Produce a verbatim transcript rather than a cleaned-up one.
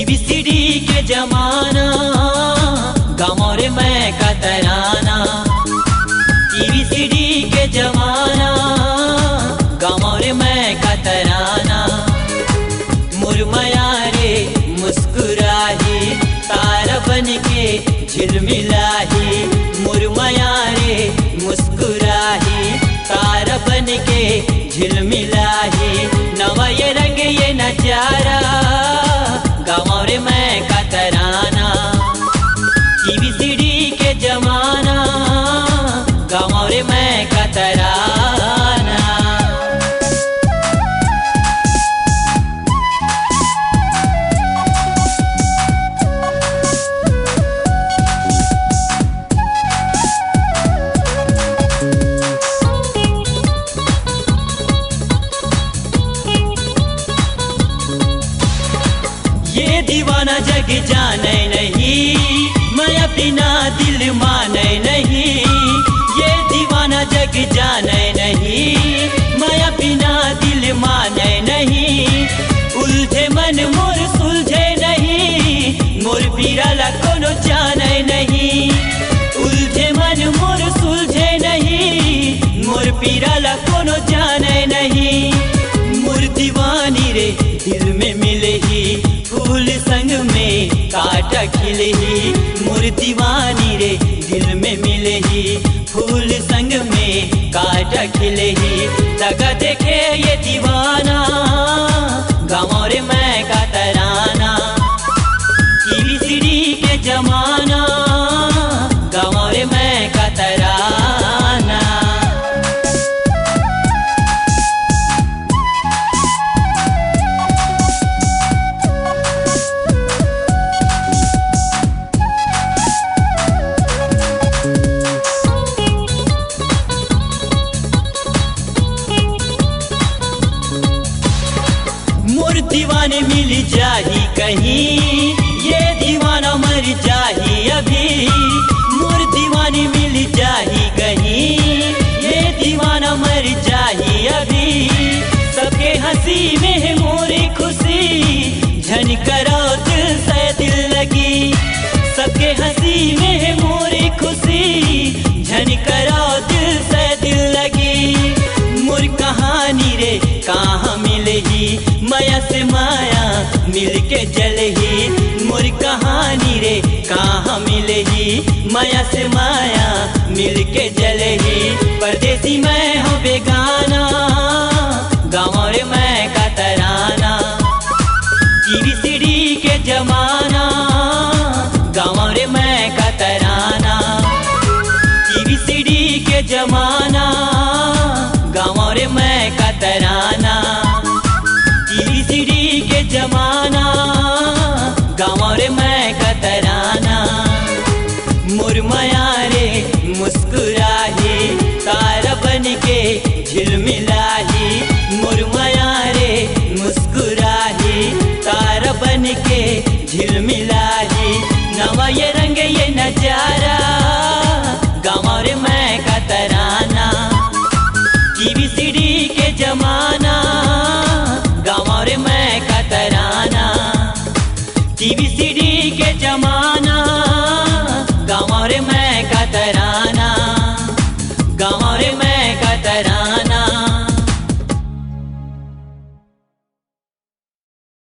TV CD के जमाना, गाँव रे मैं का तराना। टीवी सीडी के जमाना, गाँव रे मैं का तराना। मुरमया रे मुस्कुराही, तारा बन के झिलमिलाही। मुरमया रे मुस्कुराही, तारा बन के झिलमिलाही। नवा ये रंग ये नजारा, गाँव रे मैं का तराना। टीवी सीडी के जमाना, गाँव रे मैं का तराना। ये दीवाना जग जाने नहीं, मया बिना दिल माने नहीं। ये दीवाना जग जाने नहीं, मया बिना दिल माने नहीं। उलझे मन मोर सुलझे नहीं, मोर पीरा ला कोनो जाने नहीं। उलझे मन मोर सुलझे नहीं, मोर पीरा ला कोनो जाने नहीं। मोर दीवानी रे दिल में मिले ही, फूल संग में कांटा खिले ही। मोर दीवानी रे दिल में मिले ही, फूल संग में कांटा खिले ही। तका देखे ये दीवाना, गाँव रे मैं का तराना। टीवी सीडी के जमाना, गाँव रे मैं का तराना। मोर दीवानी मिल जाही कहीं, ये दीवाना मर जाही अभी। मोर दीवानी मिल जाही कहीं, ये दीवाना मर जाही अभी। सबके हंसी में है मोरी खुशी, झन करो दिल से दिल लगी। सबके हंसी में है मोरी खुशी, झन करो दिल से दिल लगी। मोर कहानी रे कहाँ मिलही, मया से माया मिलके जलही। मोर कहानी रे कहाँ मिलही, मया से माया मिलके जलही। परदेसी मैं हूँ बेगाना, गाँव रे मैं का तराना। टीवी सीडी के जमाना, गाँव रे मैं का तराना। टीवी सीडी के जमाना, गाँव रे मैं का तराना। टीवी सीडी के जमाना, गाँव रे मैं का तराना। मोर मया रे मुस्कुराही, तारा बन के झिलमिलाही। मोर मया रे मुस्कुराही, तारा बन के झिलमिलाही। नवा ये रंग ये नजारा, गाँव रे मैं का तराना। टीवी सीडी के जमाना, गाँव रे मैं का तराना। TV CD